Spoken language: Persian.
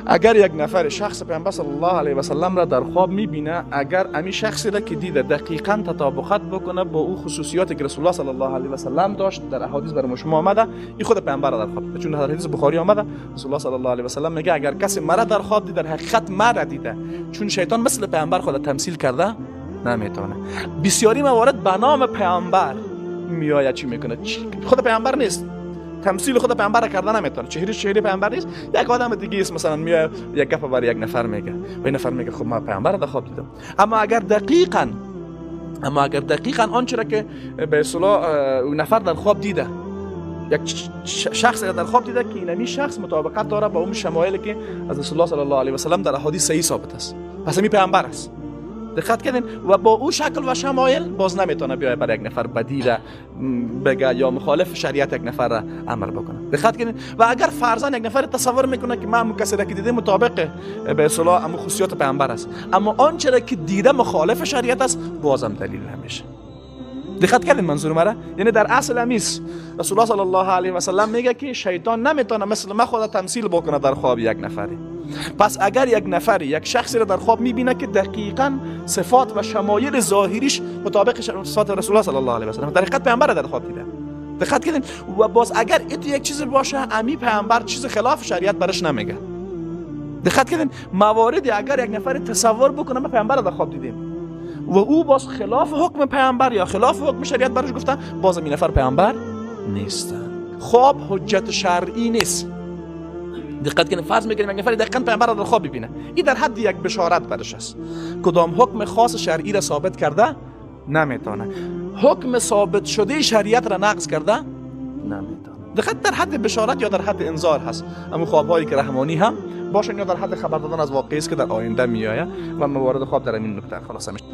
اگر یک نفر شخص پیامبر صلی الله علیه و سلم را در خواب میبینه، اگر امی شخصی را که دیده دقیقاً تطابقت بکنه با او خصوصیاتی که رسول الله صلی الله علیه و سلم داشت، در احادیث برای شما آمده، این خود پیامبر را در خواب، چون در حدیث بخاری آمده رسول الله صلی الله علیه و سلم میگه اگر کسی مرا در خواب دید در حقیقت مرا دیده، چون شیطان مثل پیامبر خود تمثیل کرده نمیتونه. بسیاری موارد به نام پیامبر میآید چی میکنه، خود پیامبر نیست، تمثیل خود پیامبر کرده نمیتونه، چهره پیامبر نیست، یک آدم دیگه است، مثلا میاد یک گپ برای یک نفر میگه و این نفر میگه خب من پیامبر را در خواب دیدم. اما اگر دقیقاً آنچه را که به اصطلاح اون نفر در خواب دیده، یک شخص در خواب دیده که اینمی شخص مطابقت داره با اون شمایلی که از رسول الله صلی الله علیه و سلم در احادیث صحیح ثابت است، پس این پیامبر است. دقت کردین؟ و با او شکل و شمایل باز نمیتونه بیای برای یک نفر بدی را بگه یا مخالف شریعت یک نفر را امر بکنه. دقت کردین؟ و اگر فرضاً یک نفر تصور میکنه که من کسی را که دیده مطابق به اصطلاح امو خصوصیات پیامبر است، اما آنچه را که دیده مخالف شریعت است، بازم دلیل نمیشه. دقت کردین منظور مرا؟ یعنی در اصل امیس رسول الله صلی الله علیه و سلم میگه که شیطان نمیتونه مثل ما خود تمثیل بکنه در خواب یک نفری. پس اگر یک نفری یک شخصی را در خواب میبینه که دقیقاً صفات و شمایل ظاهریش مطابق صفات رسول الله صلی الله علیه و سلم، در حقیقت پیامبر در خواب دیده. دقت کردین؟ و باز اگر ایت یک چیز باشه، امی پیامبر چیز خلاف شریعت برش نمیگه. دقت کردین؟ مواردی اگر یک نفر تصور بکنه ما پیامبر در خواب دیدیم و او باز خلاف حکم پیامبر یا خلاف حکم شریعت برش گفته، باز این نفر پیامبر نیست. خواب حجت شرعی نیست. دقت کنید، فرض میکنیم یک نفر دقیقاً پیامبر را در خواب ببینه، این در حد یک بشارت برش است، کدام حکم خاص شرعی را ثابت کرده نمیتونه، حکم ثابت شده شریعت را نقض کرده نمیتونه. دقت در حد بشارت یا در حد انذار هست، اما خوابهایی که رحمانی هم باشن یا در حد خبر دادن از واقعی است که در آینده میآید و موارد خواب در این نکته خلاصه میشه.